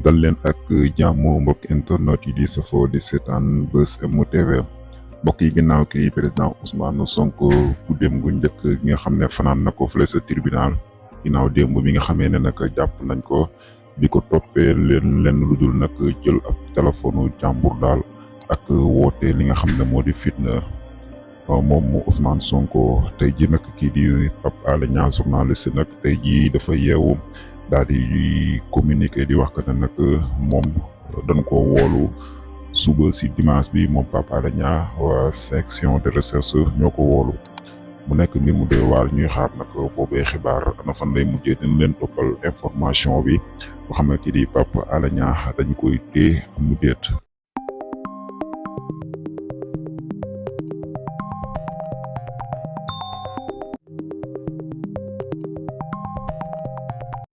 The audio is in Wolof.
dal leen ak jàmm mbokk internet yi di safoo di seetaan Buzz M TV mbokk yi ginnaaw kii président Ousmane Sonko guddeem gu njëkk gi nga xam ne fanaan na ko fële sa tribunal ginnaaw démb bi nga xamee ne nag jàpp nañ ko di ko toppee lenn lu dul nag jël ab téléphone jàmbur daal ak woote li nga xam ne moo di fitna moom Ousmane Sonko tey ji nag kii di Pape Alé Niang journaliste nag tey ji dafa yeewu daal di communiqué di wax que ne nag moom dañ ko woolu suba si dimanche bi moom Pape Alé Niang waa section de recherche ñoo ko woolu mu nekk mbir mu doy waar ñuy xaar nag boobee xibaar ana fan lay mujjee dañ leen toppal information bi boo xam ne kii di Pape Alé Niang dañu koy téye am mu déet.